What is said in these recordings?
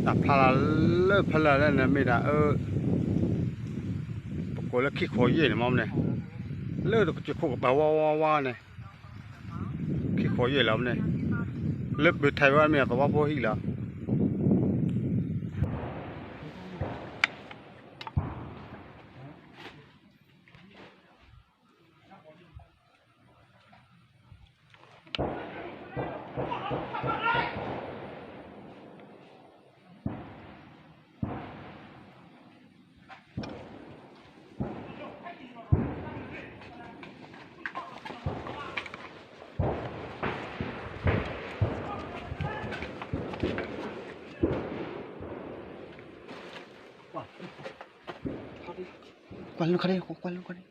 တၢ်ဖျါလၢလၢဖဲလၢလၢန့ၣ်မ့ၢ်ဒၣ်အၢ ပကိးလၢခံခိးယဲၢ်န့ၣ်မ့ၢ်န့ၣ် လၢတကစၢၢ်ခိၣ်ကပၤဝါဝါဝါန့ၣ် ခံခိးယဲၢ်လီၤန့ၣ် လၢပၢၢ်ထဲးဝဲမ့ၢ်အသဝီဖိဟံၣ်လီၤ. ကွၢ်လၢခါဒံး ကွၢ်လၢခါဒံး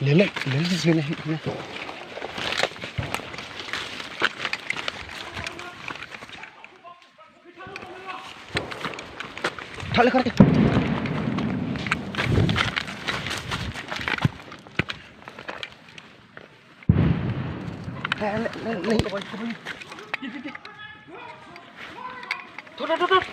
လဲၤလဲၤလဲၤလဲၤ ထီၣ်လၢခါတက့ၢ်. ထီၣ်ထီၣ်ထီၣ်ထီၣ်